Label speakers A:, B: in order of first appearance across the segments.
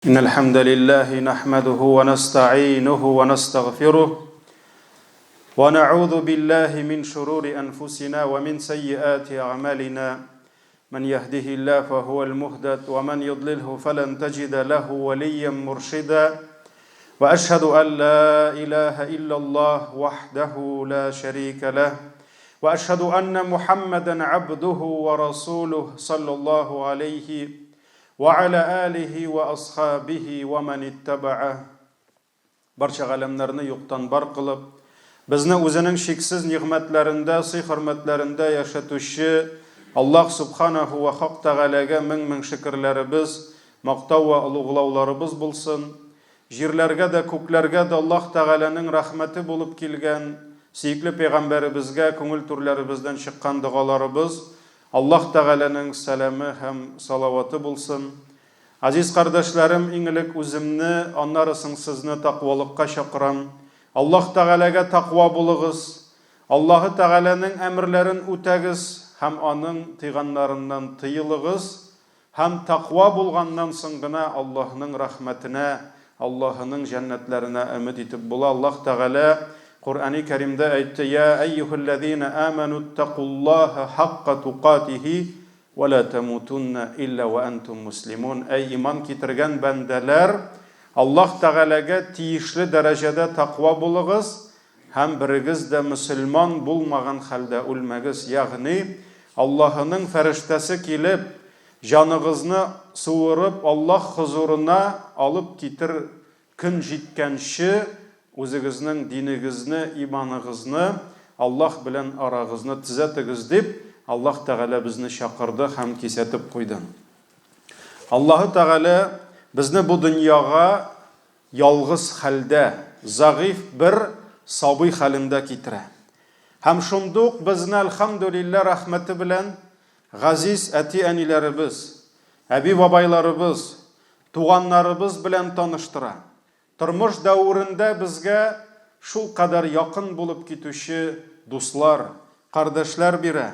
A: إن الحمد لله نحمده ونستعينه ونستغفره ونعوذ بالله من شرور أنفسنا ومن سيئات أعمالنا من يهده الله فهو المهدد ومن يضلله فلن تجد له وليا مرشدا وأشهد أن لا إله إلا الله وحده لا شريك له وأشهد أن محمدا عبده ورسوله صلى الله عليه وعلى آله وأصحابه ومن اتبعه Барча галәмнәрне юктан бар кылып, безне үзенең чиксез нигъмәтләрендә, сый-хөрмәтләрендә яшәтүче Аллаһ Сүбхәнәһү вә Хак Тәгаләгә мең-мең шөкерләребез, мактау вә олуглауларыбыз булсын. Җирләргә дә, күкләргә дә Аллаһ Тәгаләнең рәхмәте булып килгән сөекле пәйгамбәребезгә күңел түрләребездән чыккан догаларыбыз, Аллаһ Тәгаләнең сәламе һәм салаваты булсын. Газиз кардәшләрем, иң элек үземне, аннары соң сезне таквалыкка чакырам. Аллаһ Тәгаләгә таква булыгыз. Аллаһы Тәгаләнең әмерләрен үтәгез һәм Аның тыйганнарыннан тыелыгыз. Һәм таква булганнан соң гына Аллаһының рәхмәтенә, Аллаһының җәннәтләренә өмет итеп була. Аллаһ Тәгалә Коръәни Кәримдә әйтте, Йә әййүһәлләзинә әмәнүттәкуллаһа хакка тукатиһи вә лә тәмутунна илля вә әнтум муслимун. Әй иман китергән бәндәләр, Аллаһ Тәгаләгә тиешле дәрәҗәдә таква булыгыз һәм берегез дә мөселман булмаган хәлдә үлмәгез, ягъни Аллаһының фәрештәсе килеп, җаныгызны суырып Аллаһ хозурына алып китер көн җиткәнче, үзегезнең динегезне, иманыгызны, Аллаһ белән арагызны төзәтегез дип, Аллаһ Тәгалә безне чакырды һәм кисәтеп куйды. Аллаһы Тәгалә безне бу дөньяга ялгыз хәлдә, зәгыйфь бер сабый хәлендә китерә. Һәм шундук безне, әлхәмдүлилләһ, рәхмәте белән газиз әти-әниләребез, әби-бабайларыбыз, туганнарыбыз белән таныштыра. Тормыш дәверендә безгә шулкадәр якын булып китүче дуслар, кардәшләр бирә.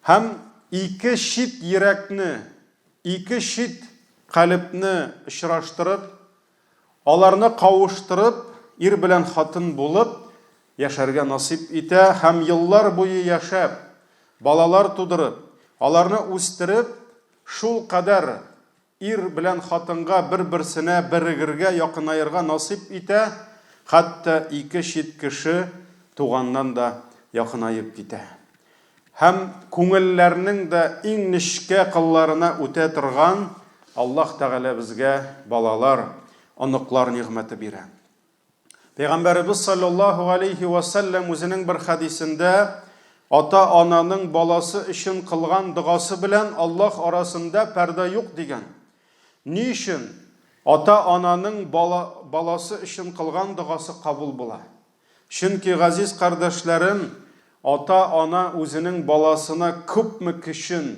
A: Һәм ике чит йөрәкне, ике чит калебне очраштырып, Аларны кавыштырып, ир белән хатын булып яшәргә насыйп итә һәм еллар буе яшәп, балалар тудырып, аларны үстереп, шулкадәр ир белән хатынга бер-берсенә берегергә, якынаерга насыйп итә, хәтта ике чит кеше туганнан да якынаеп китә. Һәм күңелләрнең дә иң нечкә кылларына үтә торган Аллаһ Тәгалә безгә балалар, оныклар нигъмәте бирә. Пәйгамбәребез салләллаһу галәйһи вә сәлләм үзенең бер хәдисендә ата-ананың баласы өчен кылган догасы белән Аллаһ арасында пәрдә юк дигән. Ни өчен ата-ананың баласы өчен кылган догасы кабул була? Чөнки, газиз кардәшләрем, ата-ана үзенең баласына күпме көчен,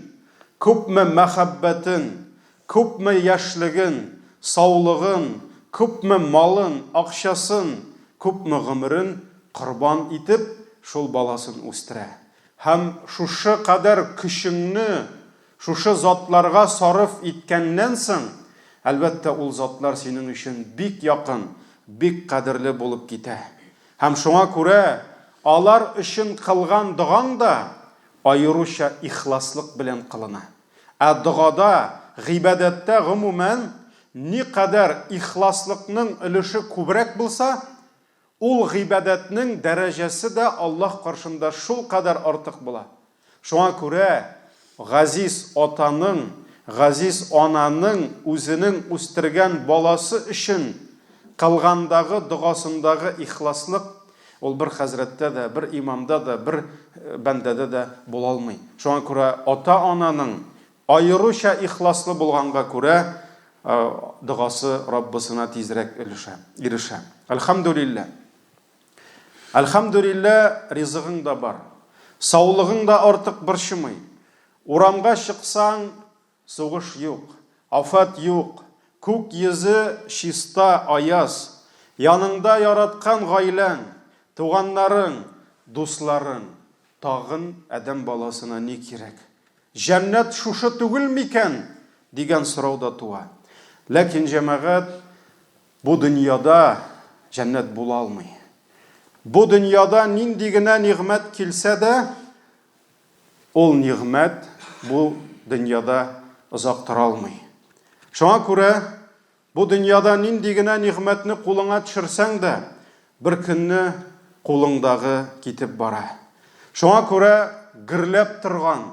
A: күпме мәхәббәтен, күпме яшьлеген, саулыгын, күпме малын, акчасын, күпме гомерен корбан итеп, шул баласын үстерә. Һәм шушы кадәр көчеңне шушы затларга сарыф иткәннән соң, әлбәттә, ул затлар синең өчен бик якын, бик кадерле булып китә. Һәм шуңа күрә алар өчен кылган догаң да аеруча ихласлык белән кылына. Ә догада, гыйбадәттә гомумән, никадәр ихласлыкның өлеше күбрәк булса, Ул гыйбадәтнең дәрәҗәсе дә Аллаһ каршында шулкадәр артык була. Шуңа күрә газиз атаның, газиз ананың үзенең үстергән баласы өчен кылгандагы догасындагы ихласлык, ул бер хәзрәттә дә, бер имамда да, бер бәндәдә дә була алмый. Шуңа күрә ата-ананың аеруча ихласлы булганга күрә, догасы Раббысына тизрәк өлешә, ирешә. Әлхәмдүлилләһ. Әлхәмдүлилләһ, ризыгың да бар. Саулыгың да артык борчымый. Урамга чыксаң, сугыш юк, афәт юк, күк йөзе чиста, аяз. Яныңда яраткан гаиләң, туганнарың, дусларың. Тагын адәм баласына ни кирәк? Җәннәт шушы түгел микән? дигән сорау да туа. Ләкин, җәмәгать, бу дөньяда җәннәт була алмый. Бу дөньяда нинди генә нигъмәт килсә дә, ул нигъмәт бу дөньяда озак тора алмый. Шуңа күрә бу дөньяда нинди генә нигъмәтне кулыңа төшерсәң дә, бер көнне кулыңдагы китеп бара. Шуңа күрә гөрләп торган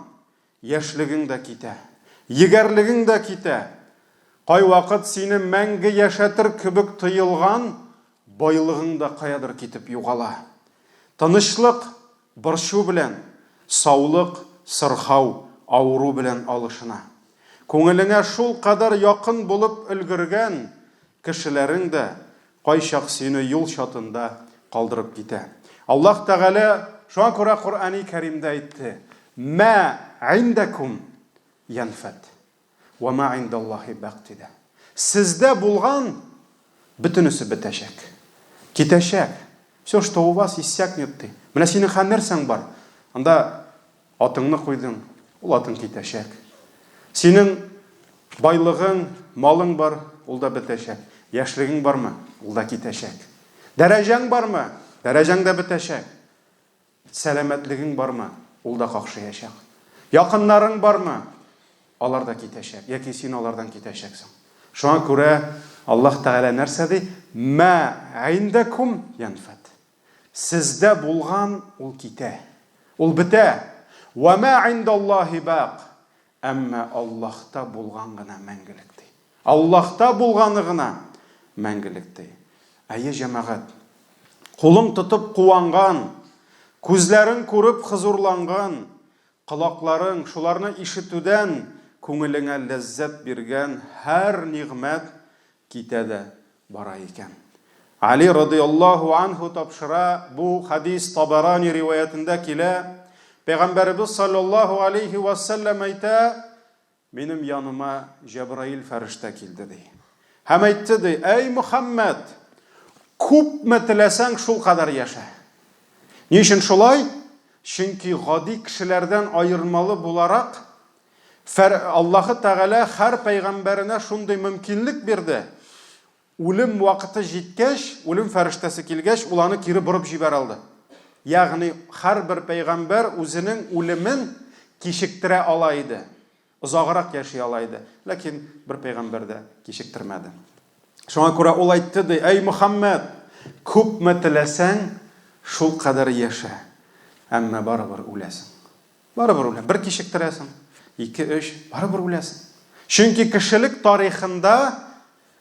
A: яшьлегең дә китә, егәрлегең дә китә. Кайвакыт сине мәңге яшәтер кебек тоелган байлыгың да каядыр китеп югала. Тынычлык борчу белән, саулык сырхау, авыру белән алышына. Күңелеңә шулкадәр якын булып өлгергән кешеләрең дә кайчак сине юл чатында калдырып китә. Аллаһ Тәгалә шуңа күрә Коръәни Кәримдә әйтте, Мә индәкум янфәд, вә мә индаллаһи бак диде. Сездә булган бөтенесе бетәчәк. Китәчәк. Все, что у вас, иссякнет, ди. Менә синең хәл нәрсәң бар? Анда атыңны куйдың, ул атың китәчәк. Синең байлыгың, малың бар, ул да бетәчәк. Яшьлегең бармы? Ул да китәчәк. Дәрәҗәң бармы? Дәрәҗәң дә бетәчәк. Сәламәтлегең бармы? Ул да какшыячак. Якыннарың бармы? Алар да китәчәк, яки син алардан китәчәксең. Шуңа күрә Аллаһ Тәгалә нәрсә ди? Мә индәкум янфәд. Сездә булган ул китә. Ул бетә. Вә мә индаллаһи бак. Әмма Аллаһта булган гына мәңгелек ди. Аллаһта булганы гына мәңгелек ди. Әйе, җәмәгать. Кулың тотып куанган, күзләрең күреп хозурланган, колакларың шуларны ишетүдән күңелеңә ләззәт биргән һәр нигъмәт китә дә бара икән. Али радыяллаһу анһу тапшыра, бу хәдис Табарани риваятендә килә, Пәйгамбәребез саллаллаһу алейһи вә сәлләм әйтә, Минем яныма Җәбраил фәрештә килде, ди. Һәм әйтте, ди, Әй Мөхәммәд, күпме теләсәң, шул кадәр яшә. Ни өчен шулай? Чөнки гади кешеләрдән аермалы буларак, Фәр, Аллаһы Тәгалә һәр пәйгамбәренә шундый мөмкинлек бирде, үлем вакыты җиткәч, үлем фәрештәсе килгәч, ул аны кире борып җибәрә алды. Ягъни һәрбер пәйгамбәр үзенең үлемен кичектерә ала иде, озаграк яши ала иде. Ләкин бер пәйгамбәр дә кичектермәде. Шуңа күрә ул әйтте ди, Әй Мөхәммәд, күпме теләсәң, шулкадәр яшә, әмма барыбер үләсең. Барыбер үлә. Бер кичектерәсең, ике, өч, барыбер үләсең. Чөнки кешелек тарихында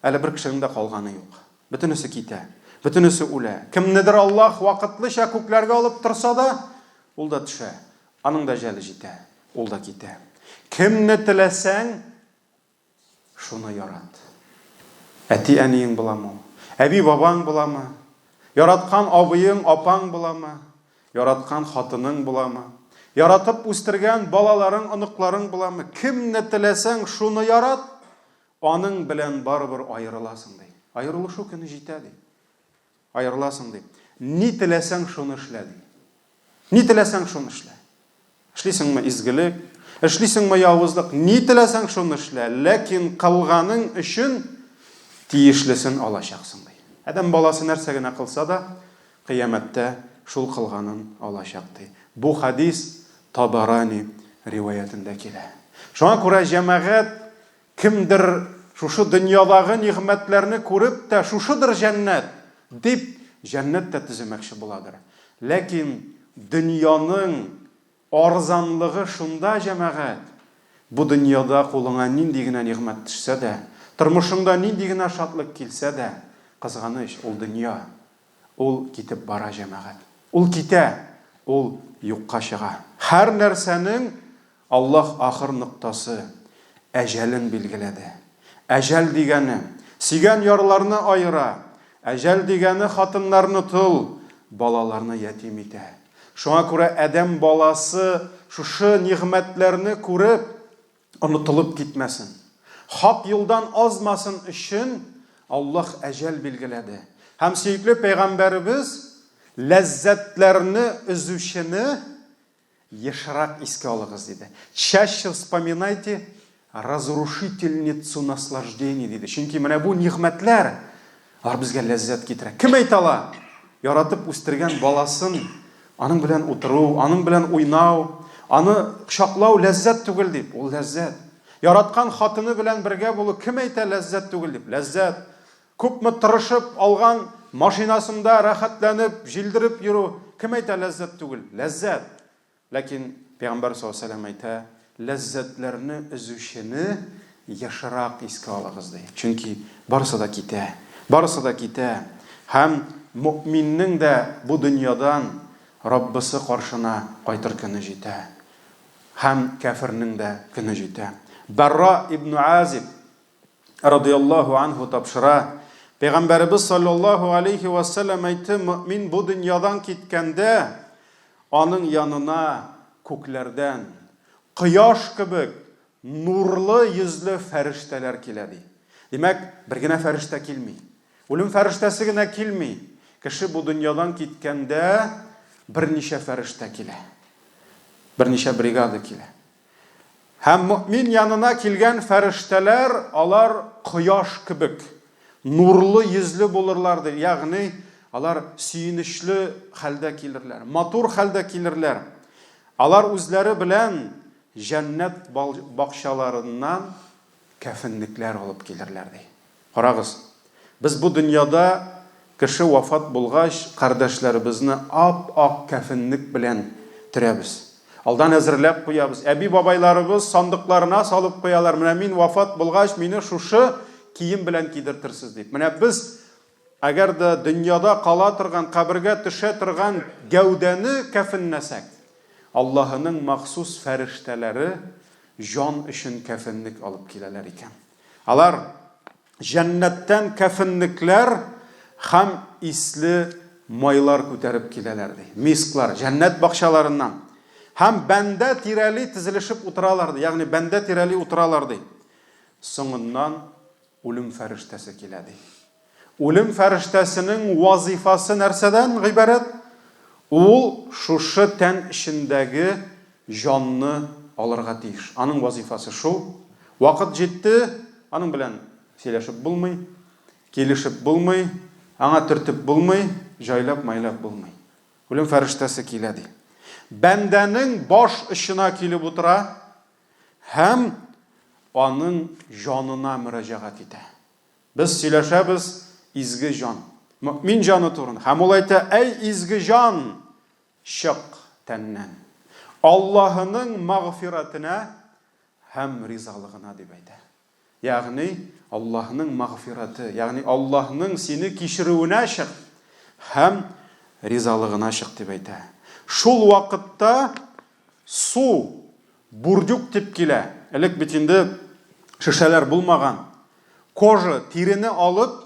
A: әле бер кешенең дә калганы юк. Бөтенесе китә, бөтенесе үлә. Кемнедер Аллаһ вакытлыча күкләргә алып торса да, ул да төшә. Аның да җәле җитә, ул да китә. Кемне теләсәң, Шуны ярат. Әти-әниең буламы ул? Әби-бабаң буламы? Яраткан абыең, апаң буламы? Яраткан хатының буламы? Яратып үстергән балаларың, оныкларың буламы? Кемне теләсәң, шуны ярат, аның белән барыбер аерыласың, ди. Аерылышу көне җитә, ди. Аерыласың, ди. Ни теләсәң, шуны эшлә, ди. Ни теләсәң, шуны эшлә. Эшлисеңме изгелек, эшлисеңме явызлык, ни теләсәң, шуны эшлә. Ләкин кылганың өчен тиешлесен алачаксың, ди. Адәм баласы нәрсә генә кылса да, кыямәттә шул кылганын алачак, ди. Бу хәдис Табарани риваятендә килә. Шуңа күрә, җәмәгать, кемдер шушы дөньядагы нигъмәтләрне күреп тә, шушыдыр җәннәт, дип, җәннәт тә төземәкче буладыр. Ләкин дөньяның арзанлыгы шунда, җәмәгать, бу дөньяда кулыңа нинди генә нигъмәт төшсә дә, тормышыңда нинди генә шатлык килсә дә, кызганыч, ул дөнья, ул китеп бара, җәмәгать. Ул китә, ул юкка чыга. Һәр нәрсәнең Аллаһ ахыр ноктасы, әҗәлен билгеләде. Әҗәл дигәне, сөйгән ярларны аера, әҗәл дигәне хатыннарны тол, балаларны ятим итә. Шуңа күрә адәм баласы шушы нигъмәтләрне күреп, онытылып китмәсен, хак юлдан азмасын өчен Аллаһ әҗәл билгеләде. Һәм сөекле пәйгамбәребез ләззәтләрне өзүчене Ешрак искә алыгыз, диде. Чаще вспоминайте разрушительницу наслаждений, диде. Чөнки менә бу нигъмәтләр, алар безгә ләззәт китерә. Кем әйтә ала? Яратып үстергән баласын, аның белән утыру, аның белән уйнау, аны кочаклау ләззәт түгел дип. Ул ләззәт. Яраткан хатыны белән бергә булу кем әйтә ләззәт түгел дип? Ләззәт. Күпме тырышып алган машинасында рәхәтләнеп, җилдереп йөрү, кем әйтә ләззәт түгел? Ләззәт. Ләкин Пәйгамбәр саллаллаһу алейһи ва сәлләм әйтә, Ләззәтләрне өзүчене ешрак искә алыгыз, ди. Чөнки барысы да китә. Барысы да китә. Һәм мөэминнең дә бу дөньядан Раббысы каршына кайтыр көне җитә. Һәм кяфернең дә көне җитә. Бәрра ибн Азиб радыяллаһу анһу тапшыра, Пәйгамбәребез саллаллаһу алейһи вә сәлләм әйтте, мөэмин бу дөньядан киткәндә, аның янына күкләрдән кояш кебек нурлы йөзле фәрештәләр килә, ди. Димәк, бер генә фәрештә килми. Үлем фәрештәсе генә килми. Кеше бу дөньядан киткәндә берничә фәрештә килә. Берничә бригада килә. Һәм мөэмин янына килгән фәрештәләр, алар кояш кебек, нурлы йөзле булырлар, ди. Ягъни, алар сөенечле хәлдә килерләр, матур хәлдә килерләр. Алар үзләре белән җәннәт бакчаларыннан кәфенлекләр алып килерләр, ди. Карагыз, без бу дөньяда кеше вафат булгач, кардәшләребезне ап-ак кәфенлек белән төрәбез. Алдан әзерләп куябыз. Әби-бабайларыбыз сандыкларына салып куялар, менә мин вафат булгач, мине шушы кием белән кидертерсез дип. Менә без, әгәр дә дөньяда кала торган, кабергә төшә торган гәүдәне кәфенләсәк, Аллаһының махсус фәрештәләре җан өчен кәфенлек алып киләләр икән. Алар җәннәттән кәфенлекләр һәм исле майлар күтәреп киләләр, ди. Мисклар, җәннәт бакчаларыннан. Һәм бәндә тирәли тезелешеп утыралар, ди. Ягъни бәндә тирәли утыралар, ди. Соңыннан үлем фәрештәсе килә, ди. Үлем фәрештәсенең вазыйфасы нәрсәдән гыйбарәт? Ул шушы тән эчендәге җанны алырга тиеш. Аның вазыйфасы шул. Вакыт җитте, аның белән сөйләшеп булмый, килешеп булмый, аңа төртеп булмый, җайлап-майлап булмый. Үлем фәрештәсе килә, ди. Бәндәнең баш очына килеп утыра һәм аның җанына мөрәҗәгать итә. Без сөйләшәбез изге җан, мөэмин җаны турында. Һәм ул әйтә, Әй изге җан, чык тәннән. Аллаһының мәгъфирәтенә һәм ризалыгына, дип әйтә. Ягъни, Аллаһның мәгъфирәте, ягъни Аллаһның сине кичерүенә чык һәм ризалыгына чык, дип әйтә. Шул вакытта су бурдюк дип килә. Элек бит инде шешәләр булмаган. Кожа, тирене алып,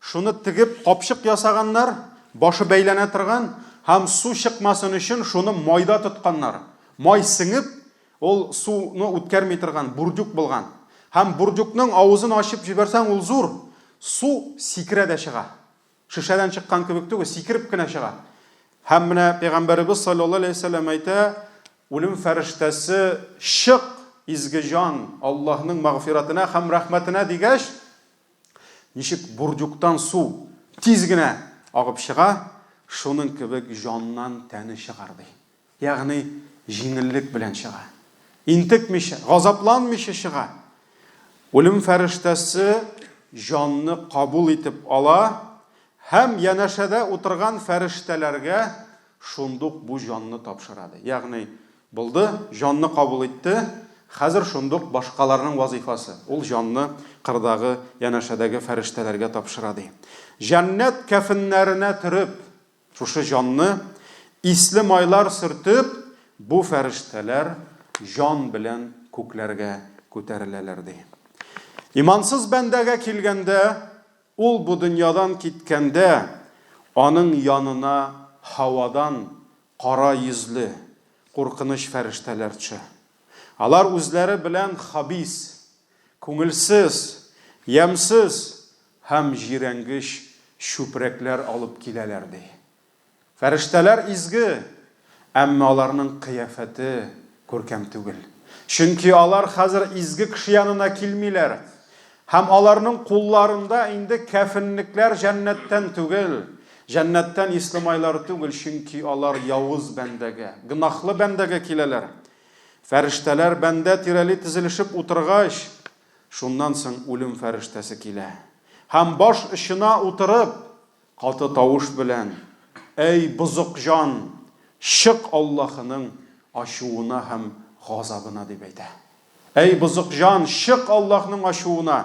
A: шуны тегеп капчык ясаганнар, башы бәйләнә торган, һәм су чыкмасын өчен шуны майда тотканнар. Май сеңеп, ул суны үткәрми торган бурдюк булган. Һәм бурдюкның авызын ачып җибәрсәң, ул зур, су сикерә дә чыга. Шешәдән чыккан кебек түгел, сикереп кенә чыга. Һәм менә Пәйгамбәребез саллаллаһу алейһи ва сәлләм әйтә, Үлем фәрештәсе, Чык, изге җан, Аллаһның мәгъфирәтенә һәм рәхмәтенә, дигәч, ничек бурдюктан су тиз генә агып чыга, шуның кебек җаннан тәне чыгар, ди. Ягъни җиңеллек белән чыга. Интекмичә, газапланмыйча чыга. Үлем фәрештәсе җанны кабул итеп ала һәм янәшәдә утырган фәрештәләргә шундук бу җанны тапшыра, ди. Ягъни, булды, җанны кабул итте, хәзер шундук башкаларның вазыйфасы, ул җанны кырдагы, янәшәдәге фәрештәләргә тапшыра, ди. Җәннәт кәфеннәренә төреп, шушы җанны исле майлар сөртеп, бу фәрештәләр җан белән күкләргә күтәреләләр, ди. Имансыз бәндәгә килгәндә, Ул бу дөньядан киткәндә, аның янына һавадан кара йөзле, куркыныч фәрештәләр төшә. Алар үзләре белән хабис, күңелсез, ямьсез һәм җирәнгеч чүпрәкләр алып киләләр, ди. Фәрештәләр изге, әмма аларның кыяфәте күркәм түгел. Чөнки алар хәзер изге кеше янына килмиләр. Һәм аларның кулларында инде кәфенлекләр җәннәттән түгел, җәннәттән ислемайлар түгел, чөнки алар явыз бәндәгә, гөнаһлы бәндәгә киләләр. Фәрештәләр бәндә тирәли тезелешеп утыргач, шуннан соң үлем фәрештәсе килә. Һәм баш очына утырып, каты тавыш белән, Әй, бозык җан, чык Аллаһының ачуына һәм газабына, дип әйтә. Әй, бозык җан, чык Аллаһның ачуына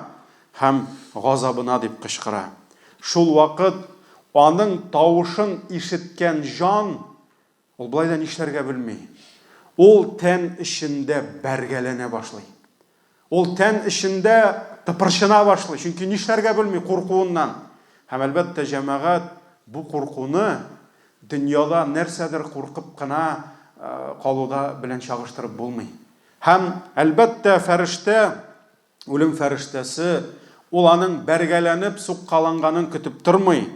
A: һәм газабына, дип кычкыра. Шул вакыт аның тавышын ишеткән җан, ул болай да нишләргә белми. Ул тән эчендә бәргәләнә башлый. Ул тән эчендә тыпырчына башлый, чөнки нишләргә белми куркуыннан. Һәм, әлбәттә, җәмәгать бу куркуны дөньяда нәрсәдер куркып кына калуда белән чагыштырып булмый. Һәм, әлбәттә, фәрештә, үлем фәрештәсе, ул аның бәргәләнеп суккаланганын көтеп тормый.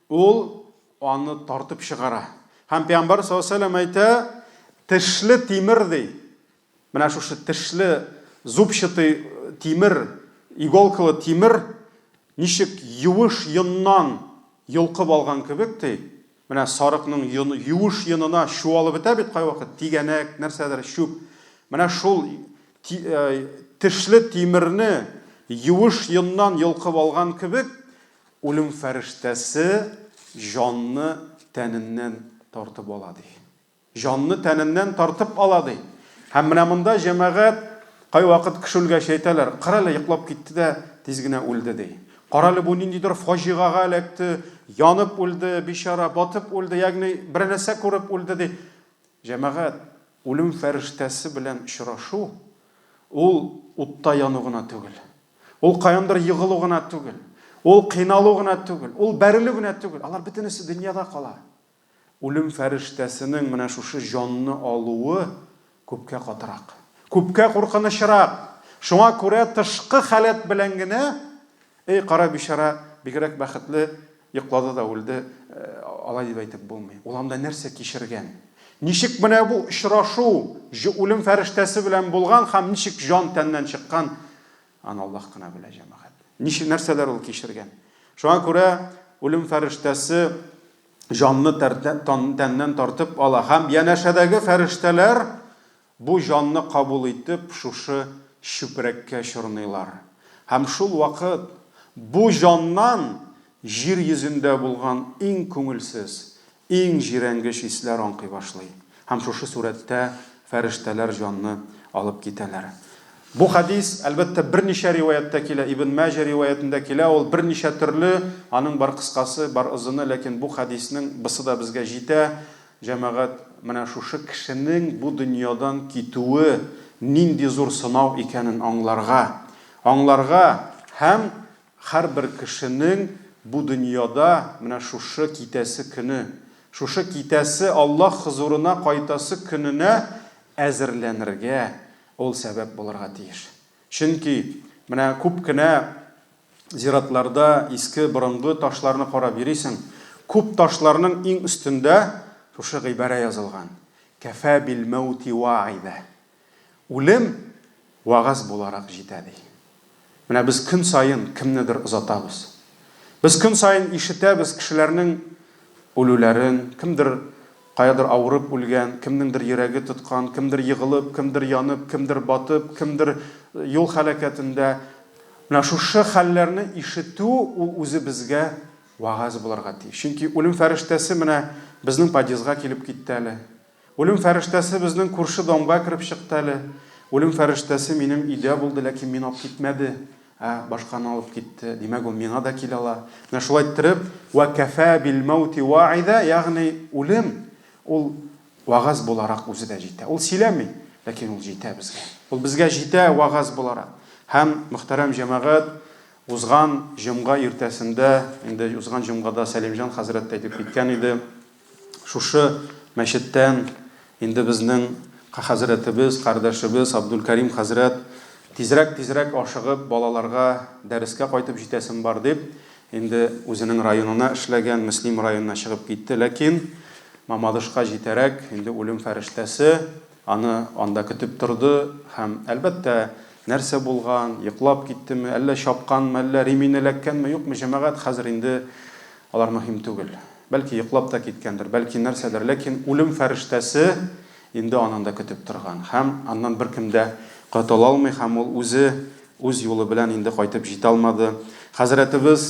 A: Ул аны тартып чыгара. Һәм Пәйгамбәр саллаллаһу алейһи ва сәлләм әйтә, тешле тимер, ди. Менә шушы тешле, зубчатый тимер, иголкалы тимер ничек юеш йоннан йолкып алган кебек, ди. Менә сарыкның йоны, юеш йонына чуалып бетә бит кайвакыт, тигәнәк, нәрсәдер, чүп. Менә шул тешле тимерне юеш йоннан йолкып алган кебек, үлем фәрештәсе җанны тәненнән тартып ала, ди. Җанны тәненнән тартып ала, ди. Һәм менә монда, җәмәгать, кайвакыт кеше үлгәч әйтәләр, Карале, йоклап китте дә, тиз генә үлде, ди. Карале, бу ниндидер фаҗигага эләкте, янып үлде, бичара, батып үлде, ягъни берәр нәрсә күреп үлде, ди. Җәмәгать, үлем фәрештәсе белән очрашу, ул утта яну гына түгел. Ул каяндыр егылу гына түгел. Ул кыйналу гына түгел. Ул бәрелү генә түгел. Алар бөтенесе дөньяда кала. Үлем фәрештәсенең менә шушы җанны алуы күпкә катырак, күпкә куркынычрак. Шуңа күрә тышкы халәт белән генә, Эй, кара бичара, бигрәк бәхетле, йоклады да үлде, алай дип әйтеп булмый. Ул анда нәрсә кичергән? Ничек менә бу очрашу үлем фәрештәсе белән булган һәм ничек җан тәннән чыккан, аны Аллаһ кына белә, җәмәгать. Ничек, нәрсәләр ул кичергән? Шуңа күрә үлем фәрештәсе җанны тәннән тартып ала һәм янәшәдәге фәрештәләр бу җанны кабул итеп шушы чүпрәккә чорныйлар. Һәм шул вакыт бу җаннан җир йөзендә булган иң күңелсез, иң җирәнгеч исләр аңкый башлый. Һәм шушы сурәттә фәрештәләр җанны алып китәләр. Бу хәдис, әлбәттә, берничә риваятьтә килә, Ибн Мәҗә риваятендә килә, ул берничә төрле, аның бар кыскасы, бар озыны, ләкин бу хәдиснең бысы да безгә җитә, җәмәгать, менә шушы кешенең бу дөньядан китүе нинди зур сынау икәнен аңларга, аңларга һәм һәрбер кешенең бу дөньяда менә шушы китәсе көне, шушы китәсе Аллаһ хозурына кайтасы көненә әзерләнергә, Ул сәбәп булырга тиеш. Чөнки менә күп кенә зиратларда иске, борынгы ташларны карап йөрисең, күп ташларның иң өстендә шушы гыйбарә язылган, Кәфә бил мәүти вагыйзә. Үлем вәгазь буларак җитә, ди. Менә без көн саен кемнедер озатабыз. Без көн саен ишетәбез кешеләрнең үлүләрен, кемдер каядыр авырып үлгән, кемнеңдер йөрәге тоткан, кемдер егылып, кемдер янып, кемдер батып, кемдер юл һәлакәтендә. Менә шушы хәлләрне ишетү ул үзе безгә вәгазь булырга тиеш. Чөнки үлем фәрештәсе менә безнең подъездга килеп китте әле. Үлем фәрештәсе безнең күрше домга кереп чыкты әле. Үлем фәрештәсе минем өйдә булды, ләкин мине алып китмәде, ә башканы алып китте. Димәк, ул миңа да килә ала. Менә шулай иттереп, вә кәфә бил мәүти ваиза, ягъни үлем ул вәгазь буларак үзе дә җитә. Ул сөйләми, ләкин ул җитә безгә. Ул безгә җитә вәгазь буларак. Һәм, мөхтәрәм җәмәгать, узган җомга иртәсендә, инде узган җомгада Сәлимҗан хәзрәт тә әйтеп киткән иде, Шушы мәчеттән инде безнең хәзрәтебез, кардәшебез Абдулкәрим хәзрәт тизрәк-тизрәк ашыгып балаларга дәрескә кайтып җитәсем бар дип, инде үзенең районына эшләгән Мөслим районына чыгып китте. Ләкин Мамадышка җитәрәк инде үлем фәрештәсе Аны анда көтеп торды һәм, әлбәттә, нәрсә булган, йоклап киттеме, әллә чапканмы, әллә ремень эләккәнме, юкмы, җәмәгать, хәзер инде алар мөһим түгел. Бәлки, йоклап та киткәндер, бәлки, нәрсәдер, ләкин үлем фәрештәсе инде аны анда көтеп торган һәм аннан беркем дә котыла алмый һәм ул үзе үз юлы белән инде кайтып җитә алмады. Хәзрәтебез,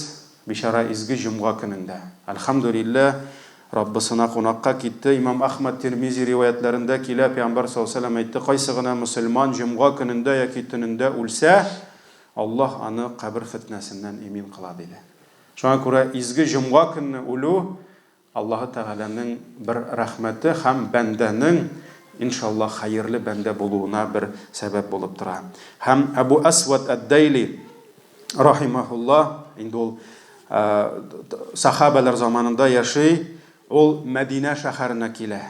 A: бичара, изге җомга көнендә, әлхәмдүлилләһ, Раббысына кунакка китте. Имам Әхмәд, Тирмизи риваятьләрендә килә, Пәйгамбәр саллаллаһу галәйһи ва сәлләм әйтте, Кайсы гына мөселман җомга көнендә яки төнендә үлсә, Аллаһ аны кабер фетнәсеннән имин кыла, диде. Шуңа күрә изге җомга көнне үлү, Аллаһы Тәгаләнең бер рәхмәте һәм бәндәнең, иншаллаһ, хәерле бәндә булуына бер сәбәп булып тора. Һәм Әбу Әсвәд әд-Дәйли, рахимаһуллаһ, инде ул сахабәләр заманында яши, ул Мәдинә шәһәренә килә.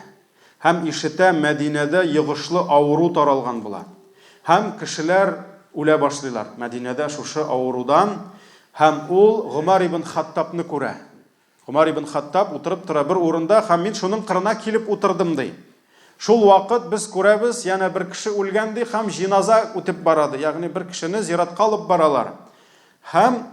A: Һәм ишетә, Мәдинәдә йогышлы авыру таралган була. Һәм кешеләр үлә башлыйлар Мәдинәдә шушы авырудан. Һәм ул Гомәр ибн Хаттабны күрә. Гомәр ибн Хаттаб утырып тора бер урында, һәм мин шуның кырына килеп утырдым, ди. Шул вакыт без күрәбез, янә бер кеше үлгән, ди, һәм җиназа үтеп бара, ди. Ягъни бер кешене зиратка алып баралар. Һәм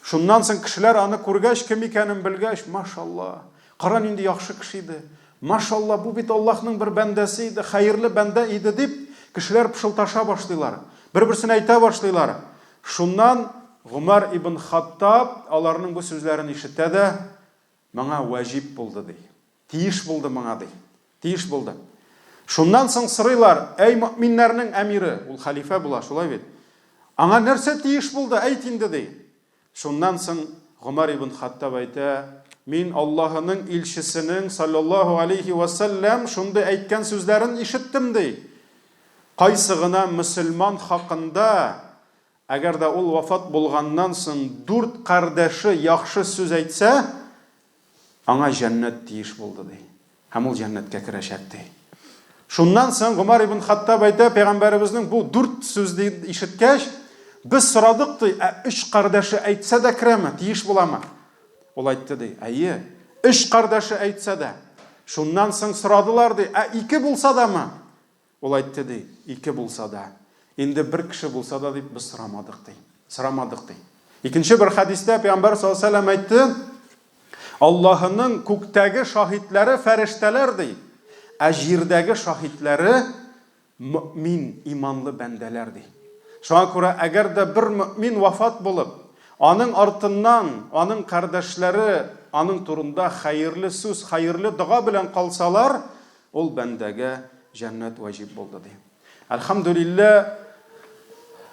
A: шуннан соң кешеләр аны күргәч, кем икәнен белгәч, машалла, кара нинди яхшы кеше иде. Машалла, бу бит Аллаһның бер бәндәсе иде, хәерле бәндә иде, дип, кешеләр пышылташа башлыйлар. Бер-берсенә әйтә башлыйлар. Шуннан Гомәр ибн Хаттаб аларның бу сүзләрен ишетә дә, Моңа вәҗиб булды, ди. Тиеш булды моңа, ди. Тиеш булды. Шуннан соң сорыйлар, Әй мөэминнәрнең әмире, ул хәлифә була, шулай бит? Аңа нәрсә тиеш булды, әйт инде, ди. Шуннан соң Гомәр ибн Хаттаб әйтә, Мин Аллаһының илчесенең, салләллаһу алейһи вә сәлләм, шундый әйткән сүзләрен ишеттем, ди. Кайсы гына мөселман хакында, әгәр дә ул вафат булганнан соң дүрт кардәше яхшы сүз әйтсә, аңа җәннәт тиеш булды, ди. Һәм ул җәннәткә керәчәк, ди. Шуннан соң Гомәр ибн Хаттаб әйтә, пәйгамбәребезнең бу дүрт сүзне ишеткәч, без сорадык, ди, ә өч кардәше әйтсә дә керәме, тиеш буламы? Ул әйтте, ди, әйе, өч кардәше әйтсә дә. Шуннан соң сорадылар, ди, ә ике булса дамы? Ул әйтте, ди, ике булса да. Инде бер кеше булса да дип без сорамадык, ди. Сорамадык, ди. Икенче бер хәдистә Пәйгамбәр саллаллаһу алейһи вәсәлләм әйтте, Аллаһының күктәге шаһитләре фәрештәләр, ди, ә җирдәге шаһитләре мөэмин, иманлы бәндәләр, ди. Шуңа күрә, әгәр дә бер мөэмин вафат булып, аның артыннан аның кардәшләре аның турында хәерле сүз, хәерле дога белән калсалар, Ул бәндәгә җәннәт вәҗиб булды, ди. Әлхәмдүлилләһ,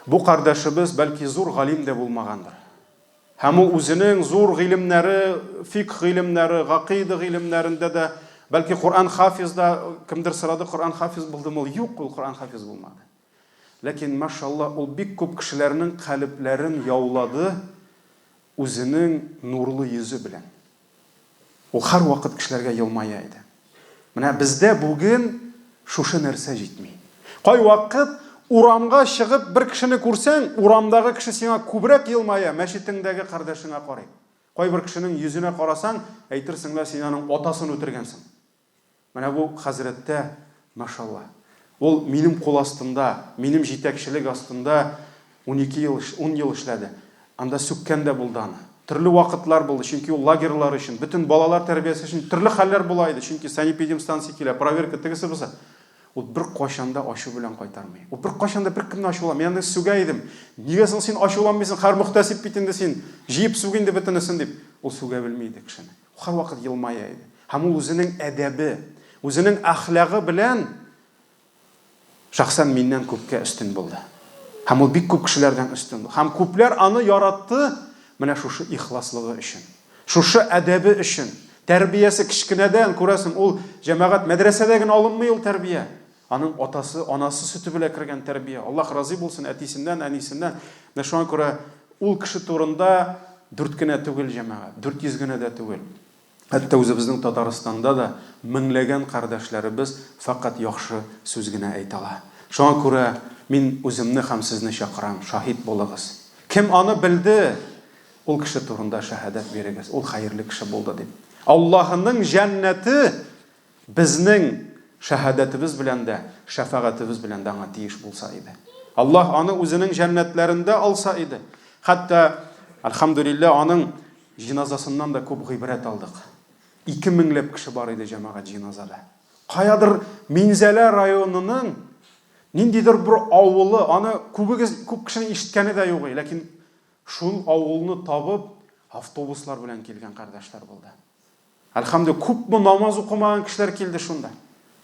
A: бу кардәшебез, бәлки, зур галим дә булмагандыр. Һәм ул үзенең зур гыйлемнәре, фикх гыйлемнәре, гакыйда гыйлемнәрендә дә, бәлки, Коръән хафиз да, кемдер сорады, Коръән хафиз булдымы ул? Юк, ул Коръән хафиз булмады. Ләкин, машалла, ул бик күп кешеләрнең калебләрен яулады үзенең нурлы йөзе белән. Ул һәрвакыт кешеләргә елмая иде. Менә бездә бүген шушы нәрсә җитми. Кайвакыт урамга чыгып бер кешене күрсәң, урамдагы кеше сиңа күбрәк елмая, мәчетеңдәге кардәшеңә карый. Кайбер кешенең йөзенә карасаң, әйтерсең лә син аның атасын үтергәнсең. Менә бу хәзрәттә, машалла. Ул минем кул астында, минем җитәкчелек астында 12 ел, ун ел эшләде. Анда сүккән дә булды аны. Төрле вакытлар булды, чөнки ул лагерьлар өчен, бөтен балалар тәрбиясе өчен төрле хәлләр була иде, чөнки санэпидемстанция килә, проверка, тегесе-бусы. Ул беркайчан да ачу белән кайтармый. Ул беркайчан да беркемне ачуламый. Мин аны сүгә идем. Нигә соң син ачуланмыйсың, хәр мөхтәсиб бит инде син, җыеп сүг инде бөтенесен, дип. Ул сүгә белми иде кешене. Һәрвакыт елмая иде. Һәм ул үзенең әдәбе, үзенең әхлагы белән шәхсән миннән күпкә өстен булды. Һәм ул бик күп кешеләрдән өстен булды. Һәм күпләр аны яратты менә шушы ихласлыгы өчен. Шушы әдәбе өчен. Тәрбиясе кечкенәдән, күрәсең, ул җәмәгать мәдрәсәдә генә алынмый ул тәрбия. Аның атасы, анасы сөте белән кергән тәрбия. Аллаһ разый булсын әтисеннән, әнисеннән. Менә шуңа күрә ул кеше турында дүрт кенә түгел, җәмәгать, 400 генә дә түгел. Хәтта үзебезнең Татарстанда да меңләгән кардәшләребез фәкать яхшы сүз генә әйтә ала. Шуңа күрә мин үземне һәм сезне чакырам, шаһит булыгыз. Кем аны белде, ул кеше турында шәһадәт бирегез, ул хәерле кеше булды дип. Аллаһының җәннәте Безнең Шәһадәтебез белән дә, шәфәгатебез белән дә аңа тиеш булса иде. Аллаһ аны үзенең җәннәтләрендә алса иде. Хәтта, әлхәмдүлилләһ, аның җиназасыннан да күп гыйбрәт алдык. 2000 ләп кеше бар иде җәмәгать җиназада. Каядыр Минзәлә районының ниндидер бер авылы, аны күбегез, күп кешенең ишеткәне дә юк, ләкин шул авылны табып, автобуслар белән килгән кардәшләр булды. Әлхәмдүлилләһ, күпме намаз укымаган кешеләр килде шунда.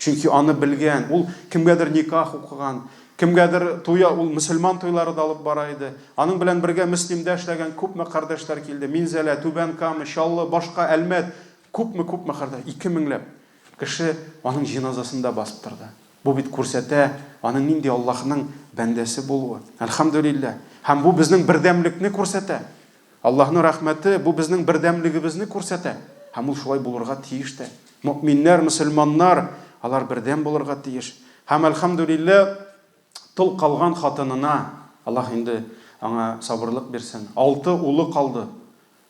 A: Чөнки аны белгән, ул кемгәдер никах укыган, кемгәдер туя, ул мөселман туйлары да алып бара иде. Аның белән бергә Мөслимдә эшләгән күпме кардәшләр килде. Минзәлә, Түбән Кама, Чаллы, башка Әлмәт, күпме-күпме кардәш, 2000 ләп кеше аның җеназасында басып торды. Бу бит күрсәтә аның нинди Аллаһның бәндәсе булуы. Әлхәмдүлилләһ. Һәм бу безнең бердәмлекне күрсәтә. Аллаһның рәхмәте, бу безнең бердәмлегебезне күрсәтә. Һәм ул шулай булырга тиеш тә. Мөэминнәр, мөселманнар, алар бердәм булырга тиеш. Һәм, әлхәмдүлилләһ, тол калган хатынына, Аллаһ инде аңа сабырлык бирсен, алты улы калды.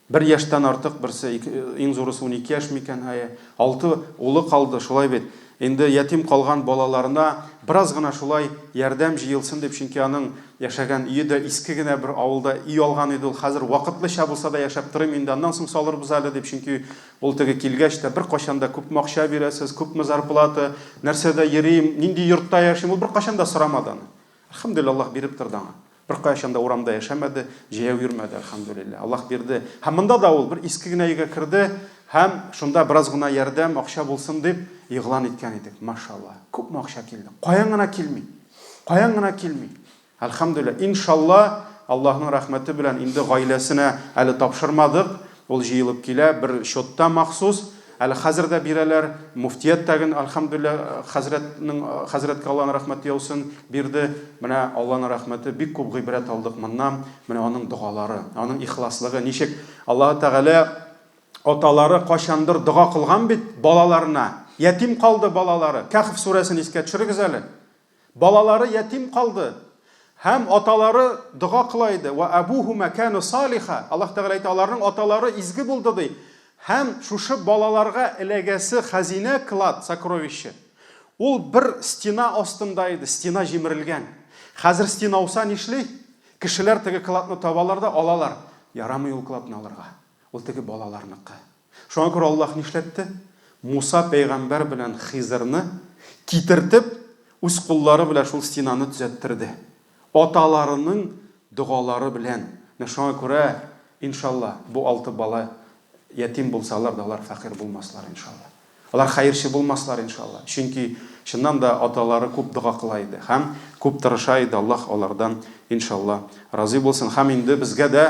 A: Бер яшьтән артык берсе, ике, иң зурысы 12 яшь микән, әйе. Алты улы калды, шулай бит. Инде ятим калган балаларына бераз гына шулай ярдәм җыелсын дип, чөнки аның яшәгән өе дә иске генә бер авылда өй алган иде ул, хәзер вакытлыча булса да яшәп торыйм инде, аннан соң салырбыз әле дип, чөнки ул теге килгәч тә беркайчан да күпме акча бирәсез, күпме зарплата, нәрсәдә йөрим, нинди йортта яшим, ул беркайчан да сорамады аны. Әлхәмдүлилләһ, Аллаһ биреп торды аңа. Беркайчан да урамда яшәмәде, җәяү йөрмәде, әлхәмдүлилләһ. Аллаһ бирде. Һәм монда да ул бер иске генә өйгә керде һәм шунда бераз гына ярдәм, акча булсын дип игълан иткән идек. Машаллаһ, күпме акча килде. Каян гына килми. Каян гына килми. Әлхәмдүлилләһ. Иншалла, Аллаһның рәхмәте белән инде гаиләсенә әле тапшырмадык. Ул җыелып килә, бер счетта махсус. Әле хәзер дә бирәләр. Мөфтият тәген, әлхәмдүлилләһ, хәзрәтнең, хәзрәткә Алланың рәхмәте яусын, бирде. Менә Алланың рәхмәте, бик күп гыйбрәт алдык моннан. Менә аның догалары, аның ихласлыгы, ничек Аллаһы Тәгалә аталары кайчандыр дога кылган бит балаларына. Ятим калды балалары. Кәһф сүрәсен искә төшерегез әле. Балалары ятим калды. Һәм аталары дога кыла иде. Ва абухума кану салиха. Аллаһ Тәгалә әйтә, аларның аталары изге булды ди. Һәм шушы балаларга эләгәсе хәзинә, клад, сокровище. Ул бер стена астында иде, стена җимерелгән. Хәзер стена ауса нишли? Кешеләр теге кладны табалар да алалар. Ярамый ул кладны алырга. Ул теге балаларныкы. Шуңа күрә Аллаһ нишләтте? Муса пәйгамбәр белән Хизрны китертеп, үз куллары белән шул стенаны төзәттерде. Аталарының догалары белән. Менә шуңа күрә, иншалла, бу алты бала ятим булсалар да, алар фәкыйрь булмаслар, иншалла. Алар хәерче булмаслар, иншалла. Чөнки, чыннан да, аталары күп дога кыла иде һәм күп тырыша иде, Аллаһ алардан, иншалла, разый булсын. Һәм инде безгә дә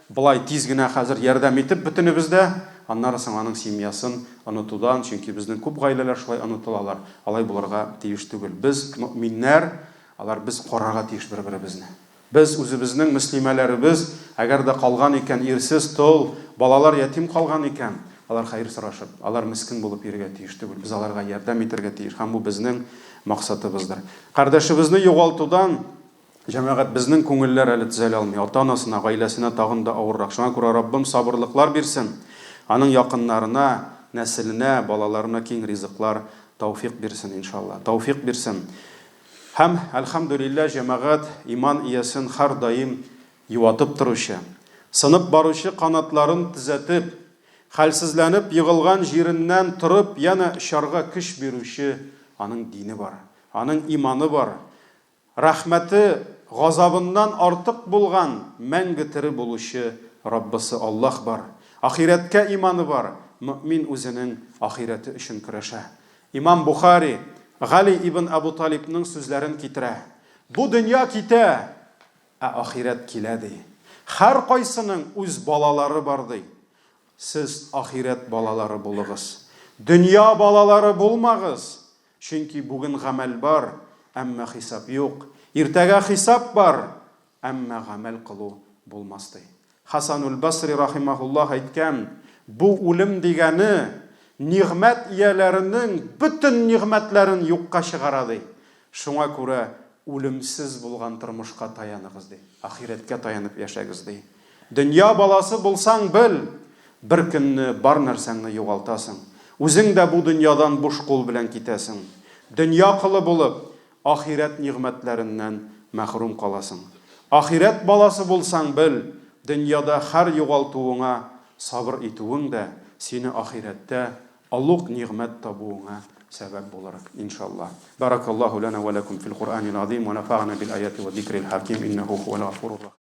A: болай тиз генә хәзер ярдәм итеп бөтенебез дә, аннары соң аның семьясын онытудан, чөнки безнең күп гаиләләр шулай онытылалар, алай булырга тиеш түгел. Без, мөэминнәр, алар без карарга тиеш бер-беребезне. Без үзебезнең мөслимәләребез, әгәр дә калган икән ирсез, тол, балалар ятим калган икән, алар хәер сорашып, алар мескен булып йөрергә тиеш түгел. Без аларга ярдәм итәргә тиеш һәм бу безнең максатыбыздыр. Кардәшебезне югалтудан, җәмәгать, безнең күңелләр әле төзәлә алмый. Ата-анасына, гаиләсенә тагын да авыррак. Шуңа күрә Раббым сабырлыклар бирсен, аның якыннарына, нәселенә, балаларына киң ризыклар, тәүфикъ бирсен, иншалла. Тәүфикъ бирсен. Һәм, әлхәмдүлилләһ, җәмәгать, иман иясен һәрдаим юатып торучы, сынып баручы канатларын төзәтеп, хәлсезләнеп егылган җиреннән торып янә очарга көч бирүче аның дине бар, аның иманы бар, рәхмәте газабыннан артык булган мәңге тере булучы Раббысы Аллаһ бар, ахирәткә иманы бар, мөэмин үзенең ахирәте өчен көрәшә. Имам Бухари Гали ибн Әбу Талибның сүзләрен китерә, Бу дөнья китә, ә ахирәт килә, ди. Һәркайсының үз балалары бар, ди. Сез ахирәт балалары булыгыз. Дөнья балалары булмагыз, чөнки бүген гамәл бар, әмма хисап юк. Иртәгә хисап бар, Әмма гамәл кылу булмас, ди. Хәсәнуль-Басри рахимаһуллаһ әйткән, Бу үлем дигәне нигъмәт ияләренең бөтен нигъмәтләрен юкка чыгара, ди. Шуңа күрә үлемсез булган тормышка таяныгыз, ди. Ахирәткә таянып яшәгез, ди. Дөнья баласы булсаң, бел, бер көнне бар нәрсәңне югалтасың. Үзең дә бу дөньядан буш кул белән китәсең. Дөнья колы булып, ахирәт нигъмәтләреннән мәхрүм каласың. Ахирәт баласы булсаң, бел, дөньяда һәр югалтуыңа сабыр итүең дә сине ахирәттә олуг нигъмәт табуыңа сәбәп булыр, иншаллаһ. Баракаллаһу лана ва лакум фил Куръанил азим ва нафагъна бил аяти ва зикрил хаким иннаху хуал гафурур рахим.